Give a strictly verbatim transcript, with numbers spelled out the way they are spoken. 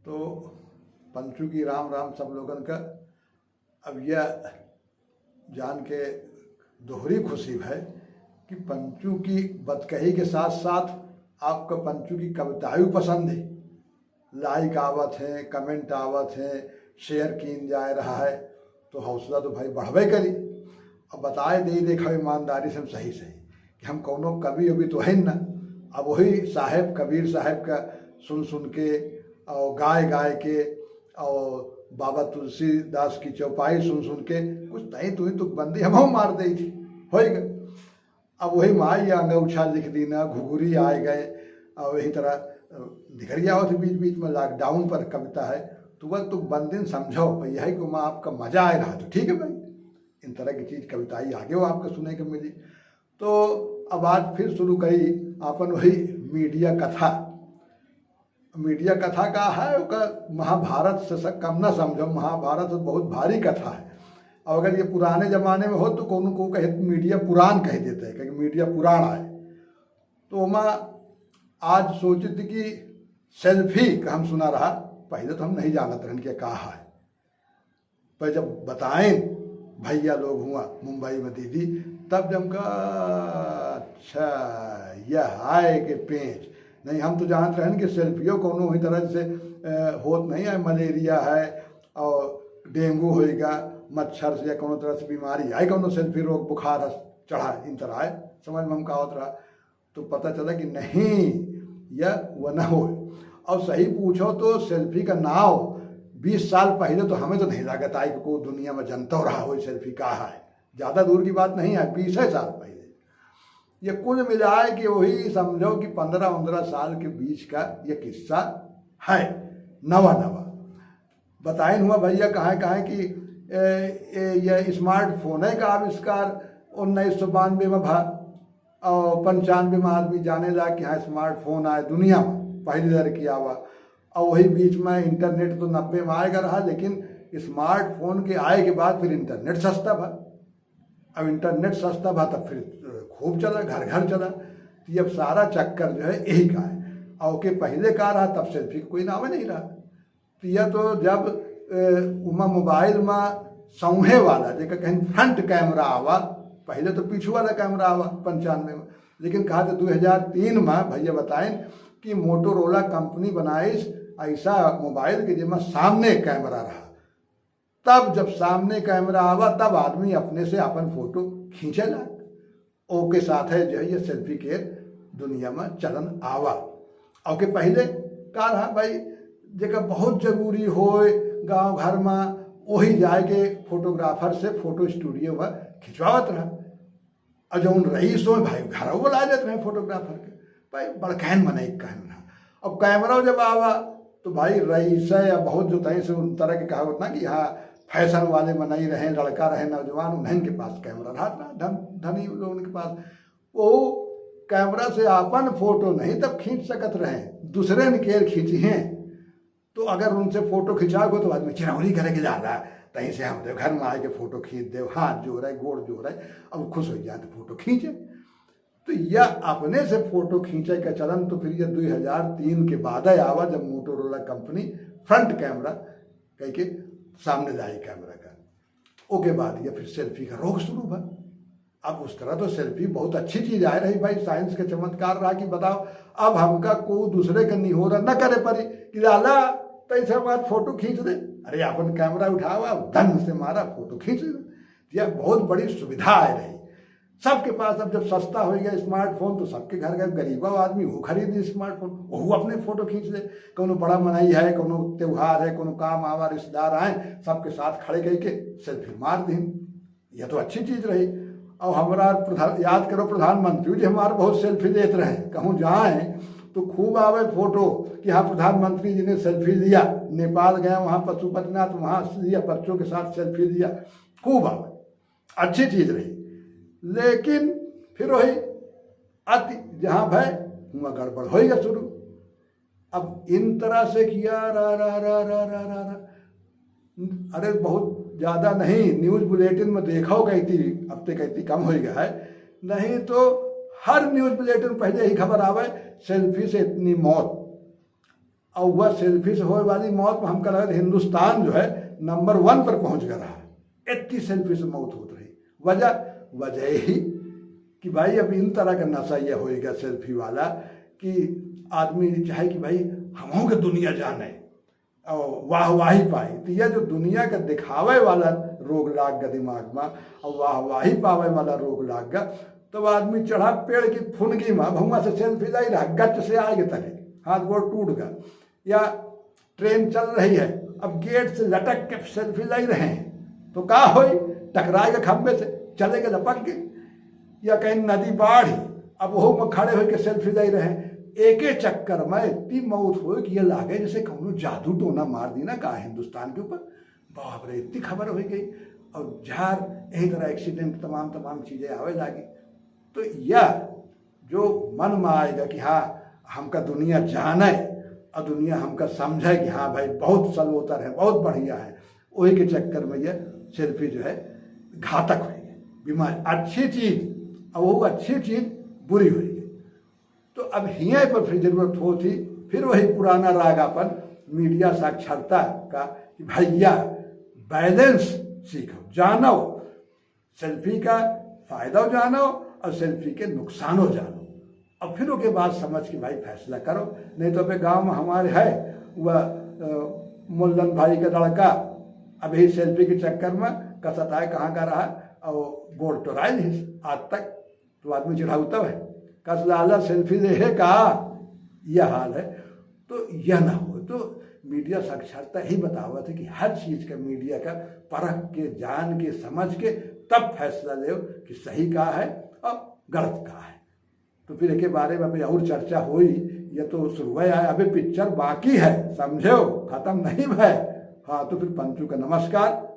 तो पंचू की राम राम सब लोगन का। अब यह जान के दोहरी खुशी है कि पंचू की बतकही के साथ साथ आपका पंचू की कविताएं भी पसंद है। Like आवत हैं, comment आवत हैं, share कीन जाए रहा है, तो हौसला तो भाई बढ़बे करी। अब बताए दे, देखा ईमानदारी से हम सही सही कि हम कौनो कवि अवि तो है ना। अब वही साहेब, कबीर साहेब का सुन सुन के और गाय गाय के और बाबा तुलसीदास की चौपाई सुन सुन के कुछ तई तुई तुकबंदी हमहू मार दे थी, होइगा। अब वही माई या अंगौछा लिख दीना, घुघुरी आए गए, और यही तरह, अ, निकल गया होत बीच बीच में, lockdown पर कविता है, तो वह तुकबंदिन समझो, पर यही को माँ आपका मजा आए रहा तो ठीक है भाई, इन तरह की चीज कविताई आगे वो आपको सुने के मिली। तो अब आज फिर शुरू करी आपन वही media कथा। Media कथा का है, ओका महाभारत से स-, कम ना समझो, महाभारत बहुत भारी कथा है। और अगर ये पुराने जमाने में हो तो कोनो को कहे media पुराण कह देते हैं, क्योंकि media पुराण आए। तो ओमा आज सोचित कि selfie का हम सुना रहा, पहले तो हम नहीं जानत रहन कि का है। पर जब बताएं भैया लोग हुआ मुंबई में दीदी, तब जब का अच्छा यह आए के पेंच। नहीं, हम तो जानत रहन कि selfieओ कोनो ही तरह से, अ, होत नहीं है, मलेरिया है और डेंगू होएगा, मच्छर से या कोनो तरह से बीमारी आए, कोनो selfie रोग बुखार है, चढ़ा इन तरह आए, समझ में हम का होत रहा। तो पता चला कि नहीं, यह वह न हो। और सही पूछो तो selfie का नाव बीस साल पहले तो हमें तो नहीं लागत आई कि कोई दुनिया में जनता रहा हो selfie का है। ज्यादा दूर की बात नहीं है, बीस साल पहले। ये कुल मिलाए कि वही समझो कि पन्द्रह उन्द्रह साल के बीच का ये किस्सा है, नवा नवा। बताइन हुआ भैया कहाँ कहाँ कि, ए, ए, ये smartphone का आविष्कार उन्नीस सौ बानवे में भा और पंचानवे में आदमी जाने ला कि हाँ, smartphone आए दुनिया में, पहली लड़की आवा। और वही बीच में internet तो नब्बे में आएगा रहा, लेकिन smartphone के आए के बाद फिर internet सस्ता भा। अब internet सस्ता भा तब फिर खूब चला, घर घर चला। तो ये अब सारा चक्कर जो है यही का है। और ओके पहले का रहा, तब selfie का कोई नाम नहीं रहा। तो यह तो जब, ए, उमा mobile में सौहे वाला, जेका कहीं front camera आवा, पहले तो पीछू वाला camera आवा पंचानवे में, लेकिन कहा तो दो हज़ार तीन में भैया बताइन कि Motorola company बनाइस ऐसा mobile के जेमा सामने camera रहा। तब जब सामने camera आवा, तब आदमी अपने से अपन photo खींचेला। ओके साथ है जो है ये selfie के दुनिया में चलन आवा। ओके पहले का रहा भाई, जेका बहुत जरूरी होए गांव घर में, वही जाए के photographer से photo studio में खिंचवावत रहा। और जौन रईस होए भाई, घर बुला लेत रहे photographer के। भाई बड़कैन मनई कहन रहा। अब camera जब आवा तो भाई रईस है या बहुत जो तई से उन तरह के कहावत ना कि हाँ fashion वाले मनई रहे, लड़का रहे नौजवान, उन्हन के पास camera रहत रहा, धन, धनी लोगन के पास। वो camera से आपन photo नहीं तब खींच सकत रहे, दूसरे ने केर खींची हैं। तो अगर उनसे photo खिंचाओगे तो आदमी चिरौरी करे के जाला, तहीं से हम देव घर में आए के photo खींच देव, हाथ जोड़े, गोड़ जोड़े, अब खुश हो जाए तो photo खींचे। तो यह अपने से photo खींचे का चलन तो फिर यह दो हज़ार तीन के बाद आवा, जब Motorola company front camera कह के सामने लाई camera का। ओके बाद ये फिर selfie का रोग शुरू भा। अब उस तरह तो selfie बहुत अच्छी चीज आए रही भाई, science का चमत्कार रहा कि बताओ, अब हमका को दूसरे का निहोरा न करे पड़ी कि लाला तैसे हमार photo खींच दे। अरे अपन camera उठावा, धन से मारा, photo खींच ले। यह बहुत बड़ी सुविधा आए रही सबके पास। अब जब सस्ता हो गया smartphone तो सबके घर का गरीबा आदमी वो खरीद smartphone, वो अपने photo खींच ले। कोनो बड़ा मनई है, कोनो त्योहार है, कोनो काम आवा, रिश्तेदार आए, सबके साथ खड़े करके selfie मार दीन। यह तो अच्छी चीज रही। और हमारा प्रधान, याद करो प्रधानमंत्री जी हमारे बहुत selfie लेत रहे, कहूँ जाए तो खूब आवे photo कि हाँ प्रधानमंत्री जी ने selfie लिया, नेपाल गया वहाँ पशुपतिनाथ, वहाँ लिया, बच्चों के साथ selfie लिया, खूब आवे, अच्छी चीज रही। लेकिन फिर वही अति जहाँ भय हुआ गड़बड़ होइगा शुरू। अब इन तरह से किया रा रा रा रा रा रा रा। अरे बहुत ज्यादा नहीं, news bulletin में देखो कहती, अब ते कहती कम हो गया है, नहीं तो हर news bulletin पहले ही खबर आवे selfie से इतनी मौत। और वह सेल्फी से होए वाली मौत में हमका लगत हिंदुस्तान जो है नंबर वन पर पहुँच गया रहा। इतनी सेल्फी से मौत होत रही। वजह, वजह ही कि भाई अब इन तरह का नशा यह होएगा सेल्फी वाला कि आदमी चाहे कि भाई हमहू के दुनिया जाने और वाहवाही पाई। तो यह जो दुनिया का दिखावे वाला रोग लाग गा दिमाग में और वाहवाही पावे वाला रोग लाग गा, तब आदमी चढ़ा पेड़ की फुनगी में भुआं से सेल्फी लाई रहा, गच से आए गे तले, हाथ गोड़ टूट गा। या ट्रेन चल रही है, अब गेट से लटक के सेल्फी लाई रहे हैं, तो का होई? टकराए गा खंबे से, चले गा लपक के। या कहीं नदी बाढ़, अब वहू में खड़े होके सेल्फी लाई रहे हैं। एके चक्कर में इतनी मौत होई कि ये लागे जैसे कौनो जादू टोना मार दी ना का हिंदुस्तान के ऊपर। बाप रे, इतनी खबर हो गई। और झार यही तरह एक्सीडेंट, तमाम तमाम चीजें आवे लागी। तो यह जो मन में आएगा कि हाँ, हमका दुनिया जाने और दुनिया हमका समझे कि हाँ भाई, बहुत सलोतर है, बहुत बढ़िया है, वही के चक्कर में यह सेल्फी जो है घातक होई गई बीमारी। अच्छी चीज, और वो अच्छी चीज बुरी होई गई। तो अब हियाँ पर फिर जरूरत होत ही फिर वही पुराना राग अपन मीडिया साक्षरता का कि भैया बैलेंस सीखो, जानो, सेल्फी का फायदा जानो और सेल्फी के नुकसानो जानो। अब फिर ओके बाद समझ के भाई फैसला करो। नहीं तो अबे गाँव में हमारे है वह, अ, मुल्लन भाई का लड़का अभी सेल्फी के चक्कर में कसत आए कहाँ का रहा और गोड़ टोराइल ही आज तक। तो आदमी चिढ़ाउता है, कस लाला सेल्फी ले है का, यह हाल है। तो यह ना हो, तो मीडिया साक्षरता ही बतावत है कि हर चीज का मीडिया का परख के, जान के, समझ के तब फैसला लेव कि सही का है और गलत का है। तो फिर एके बारे में अभी और चर्चा होई, यह तो शुरुआत है, अभी पिक्चर बाकी है, समझेव, खत्म नहीं भय। हाँ, तो फिर पंचू का नमस्कार।